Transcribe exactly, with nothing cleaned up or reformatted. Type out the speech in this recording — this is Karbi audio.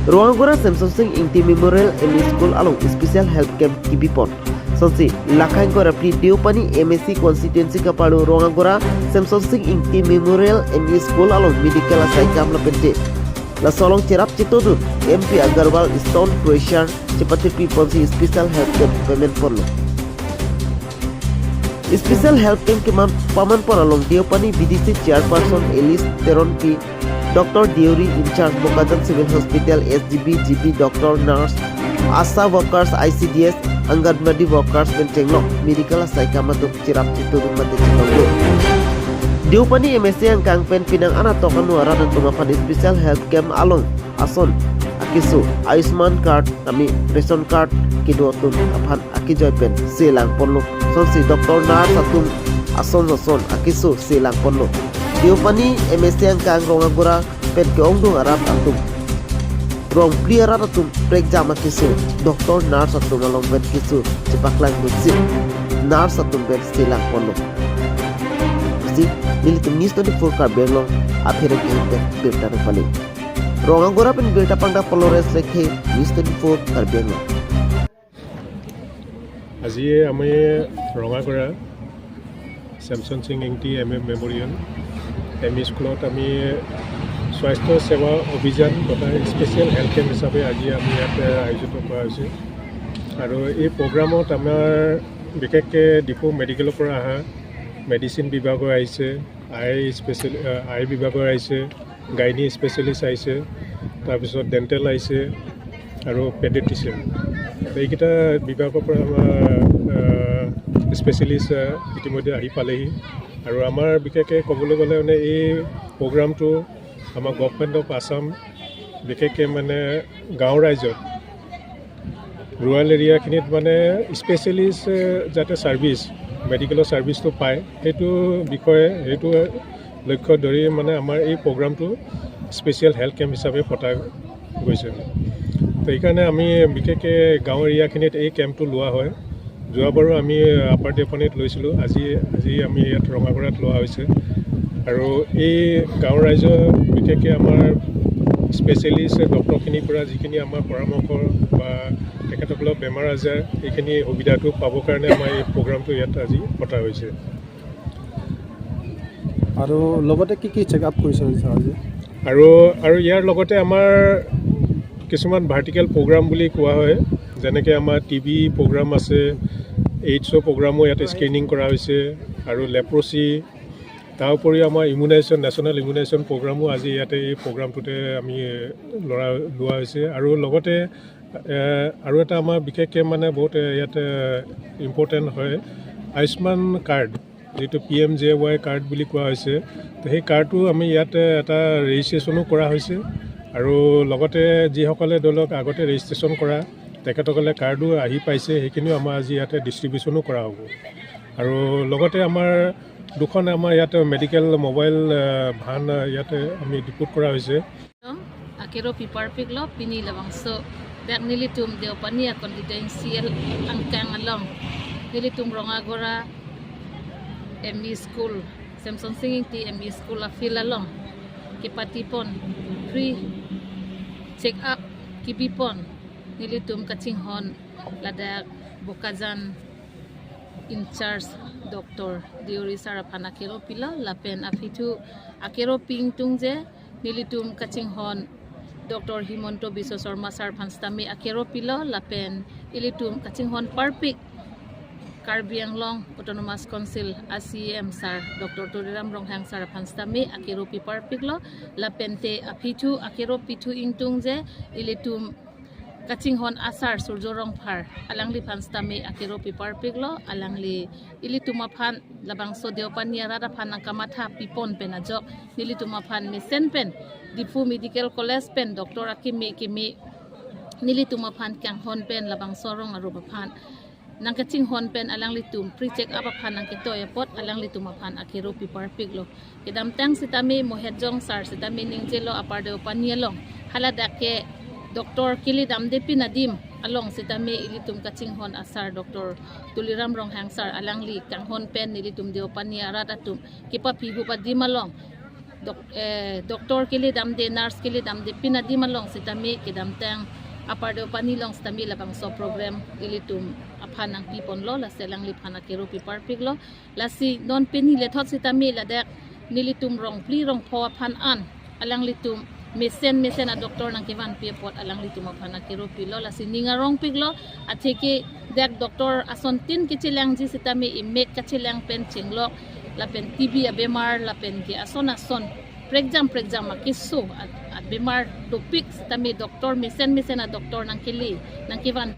Rongagora Semson Sing Ingti Memorial M E School along Special Health Camp kibipon. Sonsi, lakhang korapli Deopani M A C constituency kaparlo Rongagora Semson Sing Ingti Memorial M E School along medical asai kam lapente. Laso along cherap chetodun M P Agarwal stone crusher chepate piponsi Special Health Camp paman ponlo. Special Health Camp keman paman pon along Deopani B D C Chairperson Alice Teronpi, Doctor Deuri in charge Bokajan Civil Hospital, S G B, G B, doctor, nurse, ASHA workers, I C D S, Anganwadi workers pen chenglok medical asai kam atum cherap chetodun mate chetonglo. Deopani M A C angkang pen penang anatok anu arat atum aphan Special Health Camp along ason akeso Ayushman card tame ration card kedo atum aphan akejoi pen selang ponlo. Sonsi doctor, nurse atum ason ason akeso selang ponlo. Deopani M A C angkang Rongagora pen ke-ongdung arat atum, rongphli arat atum prekjam akeso doctor, nurse atum along pen keso chepaklang nutsi nurse atum pen selang ponlo. Si nelitum News twenty-four Karbi Anglong aphereng ke pen birta nangpale. Rongagora pen birta pangdak Florence Lekhe, News twenty-four Karbi Anglong. আজি আমি ৰঙাগড়া ছেমছন Singh Ingti M A memorial M E স্কুলত আমি স্বাস্থ্য সেৱা অভিযান তথা special health camp হিচাপে আজি আমি ইয়াত আয়োজিত কৰা হৈছে। আৰু এই প্ৰগ্ৰামত আমাৰ বিশেষকৈ ডিফু মেডিকেলৰ পৰা অহা মেডিচিন বিভাগৰ আহিছে, আই স্পেচিয়েল আই বিভাগৰ আহিছে, গাইনী স্পেচিয়েলিষ্ট আহিছে, তাৰপিছত ডেণ্টেল আহিছে আৰু পেডিয়াট্ৰিচিয়ান। এইকেইটা বিভাগৰ পৰা আমাৰ স্পেচিয়েলিষ্ট ইতিমধ্যে আহি পালেহি। আৰু আমাৰ বিশেষকৈ ক'বলৈ গ'লে মানে এই প্ৰগ্ৰামটো আমাৰ গভৰ্ণমেণ্ট অফ আছাম বিশেষকৈ মানে গাঁও ৰাইজক ৰুৰেল এৰিয়াখিনিত মানে স্পেচিয়েলিষ্ট যাতে ছাৰ্ভিচ মেডিকেলৰ ছাৰ্ভিচটো পায়, সেইটো বিষয়ে সেইটো লক্ষ্য ধৰি মানে আমাৰ এই প্ৰগ্ৰামটো স্পেচিয়েল হেল্থ কেম্প হিচাপে পতা গৈছে। তো সেইকাৰণে আমি বিশেষকৈ গাঁও এৰিয়াখিনিত এই কেম্পটো লোৱা হয়। যোৱাবাৰো আমি আপাৰ দেওপানীত লৈছিলোঁ, আজি আজি আমি ইয়াত ৰঙাগড়াত লোৱা হৈছে। আৰু এই গাঁৱৰ ৰাইজৰ বিশেষকৈ আমাৰ স্পেচিয়েলিষ্ট ডক্টৰখিনিৰ পৰা যিখিনি আমাৰ পৰামৰ্শ বা তেখেতসকলৰ বেমাৰ আজাৰ এইখিনি সুবিধাটো পাবৰ কাৰণে আমাৰ এই প্ৰগ্ৰামটো ইয়াত আজি পতা হৈছে। আৰু লগতে কি কি চেক আপ কৰিছে ছাৰ আজি? আৰু আৰু ইয়াৰ লগতে আমাৰ কিছুমান ভাৰ্টিকেল প্ৰগ্ৰাম বুলি কোৱা হয়, যেনেকৈ আমাৰ টি বি প্ৰগ্ৰাম আছে, এইডছৰ প্ৰগ্ৰামো ইয়াতে স্ক্ৰিনিং কৰা হৈছে, আৰু লেপ্ৰচি, তাৰ উপৰিও আমাৰ ইমিউনাইজেশ্যন, নেশ্যনেল ইমিউনাইজেশ্যন প্ৰগ্ৰামো আজি ইয়াতে এই প্ৰগ্ৰামটোতে আমি ল'ৰা লোৱা হৈছে। আৰু লগতে এ, আৰু এটা আমাৰ বিশেষকৈ মানে বহুত ইয়াতে ইম্পৰ্টেণ্ট হয় আয়ুষ্মান কাৰ্ড, যিটো P M J Y card বুলি কোৱা হৈছে। তো সেই কাৰ্ডটো আমি ইয়াতে এটা ৰেজিষ্ট্ৰেশ্যনো কৰা হৈছে। আৰু লগতে যিসকলে ধৰি লওক আগতে ৰেজিষ্ট্ৰেশ্যন কৰা, তেখেতসকলে কাৰ্ডো আহি পাইছে, সেইখিনিও আমাৰ আজি ইয়াতে ডিষ্ট্ৰিবিউশ্যনো কৰা হ'ব। আৰু লগতে আমাৰ দুখন আমাৰ ইয়াতে মেডিকেল ম'বাইল এ, ভান এ, ইয়াতে আমি ডিপুট কৰা হৈছে। Akeropi parpiklo pini labangso dak nelitum Deopani a constituency angkang along nelitum Rongagora M E School, Semson Sing Ingti M E School a field along kepatipon free check up kibipon nelitum kachinghon ladak Bokajan in charge Doctor Deuri sir aphan akeropilo lapen aphi thu akeropi ingtungje nelitum kachinghon Doctor Himanta Biswa Sarma sir aphan sitame akeropilo lapen ilitum kachinghon parpik Karbi Anglong Autonomous Council a C E M sir Doctor Tuliram Ronghang sir aphan sitame akeropi parpiklo lapente aphi thu akeropi thu ingtungje ilitum kachinghon asar Surjo Rongphar alangliphan sitame akeropi parpiklo. Alangli ilitum aphan labangso Deopani arat aphan nangkamatha pipon pen ajok nelitum aphan mesen pen Diphu Medical College pen doctor akeme keme nelitum aphan kanghon pen labangso arong arup aphan nangkachinghon pen alanglitum free check up aphan nangketoi apot alanglitum aphan akeropi parpiklo. Kedamtang sitame Mohetjong sir sitame ningjelo Upper Deopani along, haladak ke doctor kili damde pin adim along sitame ilitum kachinghon asar Doctor Tuliram Ronghang sir alangli kanghon pen nelitum Deopani arat atum kepaphi hup adim along Dok, eh, doctor kele damde, nurse kele damde, pin adim along sitame kedamtang apar do pani along sitame labangso program ilitum aphan nangpiponlo, lasi alangliphan akero pi parpiklo. Lasi non pini lethot sitame ladak nelitum rongphli rongpho aphan an alanglitum mesen mesen a doctor nangkevanpi apot alanglitum aphan akero pilo, lasi ning arongpiklo. Atheke dak doctor asontin kechelangji sitame imek kachelang pen chenglok lapen T B abemar lapen ke ason ason prekjam prekjam akeso a, abemar dopik sitame doctor mesen mesen a doctor nangkele nangkevan